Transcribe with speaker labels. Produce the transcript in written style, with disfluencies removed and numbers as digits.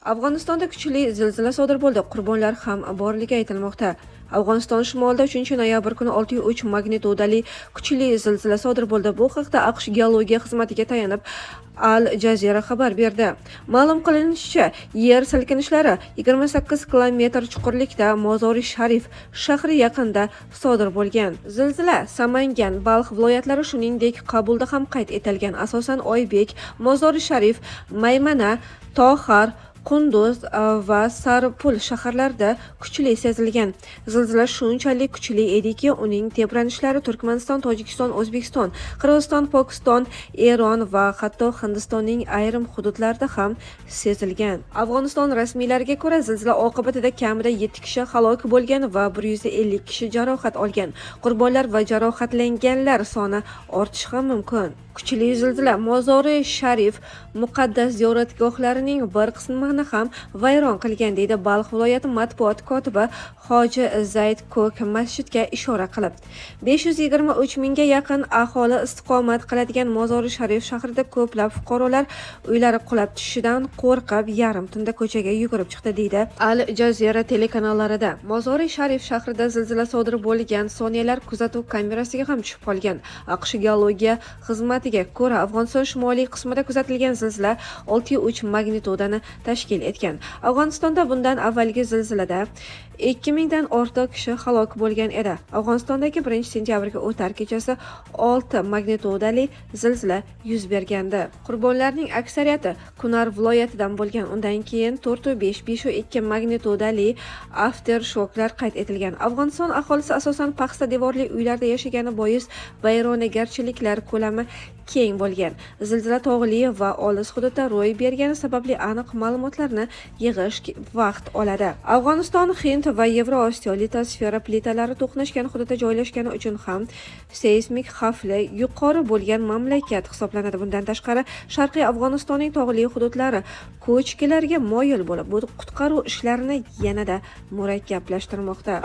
Speaker 1: Afg'onistonda kuchli zilzila sodir bo'ldi, qurbonlar ham borligi aytilmoqda. Afg'oniston shimolida 3 noyabr kuni 6,3 magnitudali kuchli zilzila sodir bo'ldi. Bu haqda AQSh geologiya xizmatiga tayanib Al Jazeera xabar berdi. Ma'lum qilinishicha, yer silkinishlari 28 kilometr chuqurlikda Mozori Sharif shahri yaqinida sodir bo'lgan. Zilzila Samangan, Balx viloyatlari, shuningdek, Qabulda ham qayd etilgan. Asosan Oybek, Mozori Sharif, Maymana, Toxar, Qunduz va Saripul shaharlarida kuchli sezilgan. Zilzila shunchalik kuchli ediki, uning tebranishlari Turkmaniston, Tojikiston, O'zbekiston, Qirg'iziston, Pokiston, Eron va hatto Hindistonning ayrim hududlarida ham sezilgan. Afg'oniston rasmiylariga ko'ra, zilzila oqibatida kamida 7 kishi halok bo'lgan va 150 kishi jarohat olgan. Qurbonlar va jarohatlanganlar soni ortishi ham mumkin. Kuchli zilzila Mozori Sharif muqaddas ziyoratgohlarining bir qismini ham vayron qilgan, deydi Balx viloyati matbuot kotibi Hoji Zayd Ko'k masjidga ishora qilib. 523 mingga yaqin aholi istiqomat qiladigan Mozori Sharif shahrida ko'plab fuqarolar uylari qulab tushishidan qo'rqib, yarim tunda ko'chaga yugurib chiqdi, deydi Al Jazeera telekanallarida. Mozori Sharif shahrida zilzila sodir bo'lgan soniyalar kuzatuv kamerasiga ham tushib qolgan. AQSh geologiya xizmatiga ko'ra, Afg'oniston shimoliy qismida kuzatilgan zilzila 6,3 magnitudani tashkil etgan. Afg'onistonda bundan avvalgi zilzilada 2000 dan ortiq kishi halok bo'lgan edi. Afg'onistondagi 1 sentyabrga o'tar kechasi 6 magnitudali zilzila yuz bergandi. Qurbonlarning aksariyati Kunar viloyatidan bo'lgan. Undan keyin 4,5, 5,2 magnitudali aftershoklar qayd etilgan. Afg'oniston aholisi asosan paxsa devorli uylarda yashagani bois vayronagarchiliklar ko'lami keng bo'lgan. Zilzila tog'li va olis hududda ro'y bergani sababli aniq ma'lumotlarni yig'ish vaqt oladi. Afg'oniston Hind va Yevrosiyo litosfera plitalari to'qnashgan hududda joylashgani uchun ham seysmik xavfi yuqori bo'lgan mamlakat hisoblanadi. Bundan tashqari, Sharqiy Afg'onistonning tog'li hududlari ko'chkilarga moyil bo'lib, bu qutqaruv ishlarini yanada murakkablashtirmoqda.